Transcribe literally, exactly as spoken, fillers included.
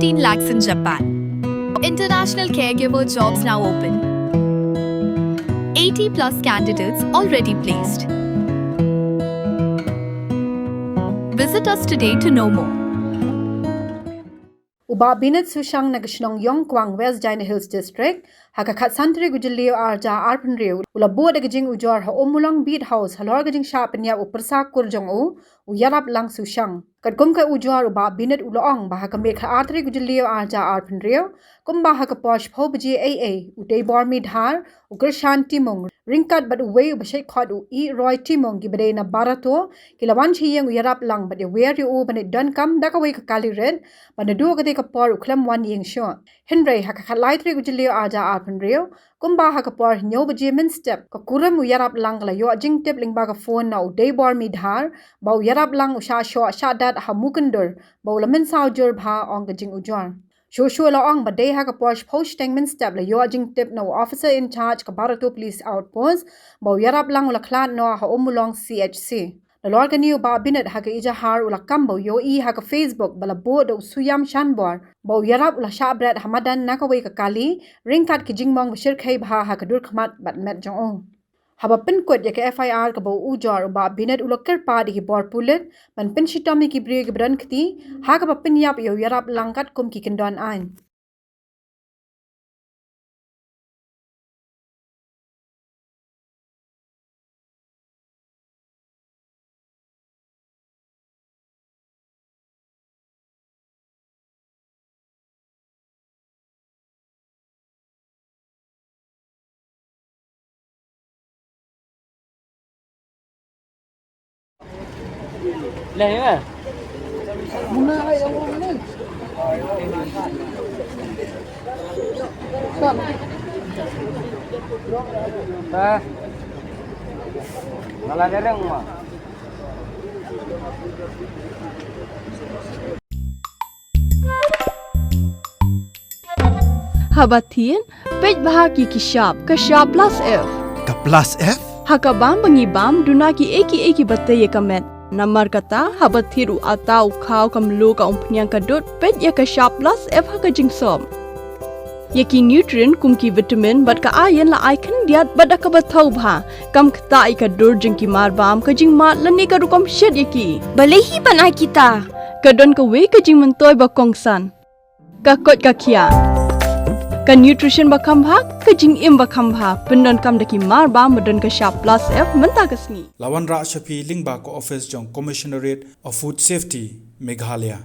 Fifteen lakhs in Japan. International caregiver jobs now open. Eighty plus candidates already placed. Visit us today to know more. U Bah Binit Sushang na ka shnong Yongkwang, West Jaintia Hills District, ha ka khatsan tarik u Jylliew arhajar arphew hynriew, u la buh da ka jingujor ha Ummulong Beat House halor ka jingshah pynïap u pyrsa kur jong u, u Ïaraplang Sushang. Katkum ka ujor, u Bah Binit u la ong ba ha ka miet khatar tarik u Jylliew arhajar arphew hynriew, kumba ha ka por shiphew baje eiei, u Deibormi Dhar, u Kyrshan Timung, ryngkat bad uwei uba shait khot u Iroy Timung, kiba dei na Barato, ki la wan sha ïing u Ïaraplang bad ïawer ïa u ban leit donkam da kawei ka kali rit, ba naduh katei ka por u khlem wan ïing shuh. Hynrei ha ka khatlai tarik u Jylliew arhajar arphew hynriew, kumba ha ka por hynñiew baje mynstep, ka kurim u Ïaraplang ka la ïoh jingtip lyngba ka phone na u Deibormi Dhar, ba u Ïaraplang u shah shoh shah dat ha Mukundur, ba u la mynsaw jur bha, ong ka jingujor. Shuh shuh la ong ba dei ha ka por shiphew shiteng mynstep la ïoh jingtip na u officer in charge ka Barato Police Outpost, ba u Ïaraplang u la khlad noh ha Ummulong C H C. Nalor kane u Bah Binit ha ka ijahar u la kam ba u ïohi ha ka Facebook ba la buh da u Suyam Shanbor, ba u Ïarap u la shah bret ha madan na kawei ka kali, ryngkat ki jingmong ba shyrkhei bha ha ka dur khmat bad met jong u. Haba pynkut ïa ka F I R kaba u ujor, u Bah Binit u la kyrpad ïa ki bor pulit ban pynshitom ïa ki briew kiba don kti, ha kaba pynïap ïa u Ïaraplang katkum ki kyndon aiñ. Haba thied, peit bha ki ki shap, ka shap plus F. Ka plus F? Ha ka bam ba ngi bam, duna ki ei ki ei kiba tei ïa ka met. Namar kata, haba thied u atta, u khaw, ka mluh, ka umphniang, ka dud, peit ïa ka shap plus F ha ka jingsop. Ïa ki nutrient kum ki vitamin bad ka iron la ai khyndiat bad da kaba thaw bha. Kam ktah ïa ka dur jong ki mar bam, ka jingmad lane ka rukom shet ïa ki. Balei hi ban ai kita? Ka don kawei ka jingmyntoi ba kongsan. Ka koit ka khiah. Ka nutrition ba kham bha, ka jingim ba kham bha. Pyndonkam da ki mar bam ba don ka shap plus F mynta ka sngi. La wanrah sha phi lyngba ka office jong Commissionerate of Food Safety, Meghalaya.